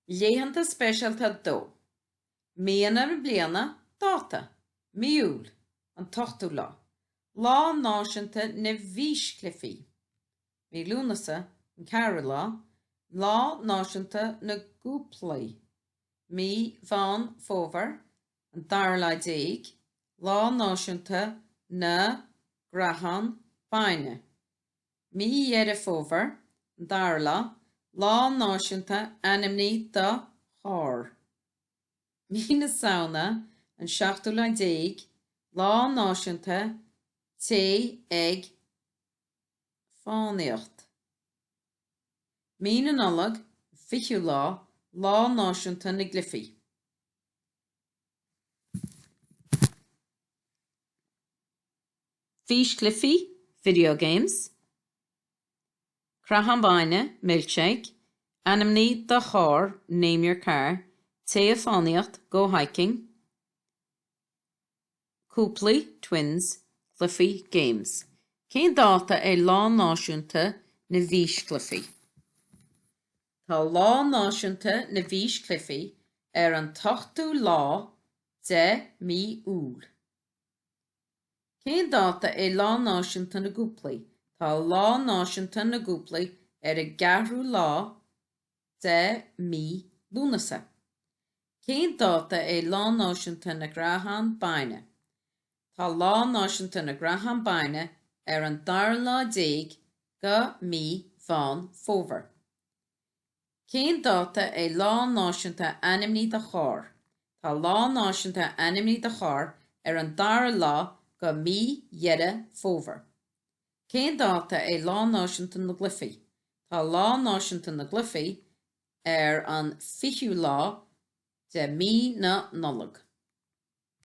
Laethanta speisialta 2. Míonna na bliana, dáta, Mí Iúil, an t-ochtú lá, Lá Náisiúnta na bhFíschluichí. Mí Lúnasa, an ceathrú lá, Lá Náisiúnta na gCúplaí. Mí Mheán Fómhair, an dara lá déag, Lá Náisiúnta na gCreathán Bainne. Mí Dheireadh Fómhair, an dara lá, Lá Náisiúnta Ainmnigh do Charr. Mí na Samhna, an seachtú lá déag, Lá Náisiúnta Téigh ag Fánaíocht. Mí na Nollag, an fichiú lá, Lá Náisiúnta na gCluichí. Físchluichí, video games. Creathán bainne, milkshake. Ainmnigh do charr, name your car. Téigh ag fánaíocht, go hiking. Cúplaí, twins, cluichí, games. Cén dáta é Lá Náisiúnta na bhFíschluichí? Tá Lá Náisiúnta na bhFíschluichí ar an t-ochtú lá de mí Iúil. Cén dáta é Lá Náisiúnta na gCúplaí? Tá Lá Náisiúnta na gCúplaí ar an gceathrú lá de mí Lúnasa. Cén dáta é Lá Náisiúnta na gCreathán Bainne? Tá Lá Náisiúnta na gCreathán Bainne ar an dara lá déag de mí Mheán Fómhair. Cén dáta é Lá Náisiúnta Ainmnigh do Charr? Tá Lá Náisiúnta Ainmnigh do Charr ar an dara lá de mí Dheireadh Fómhair. Cén dáta é Lá Náisiúnta na gCluichí? Tá Lá Náisiúnta na gCluichí ar an 20ú lá de mí na Nollag.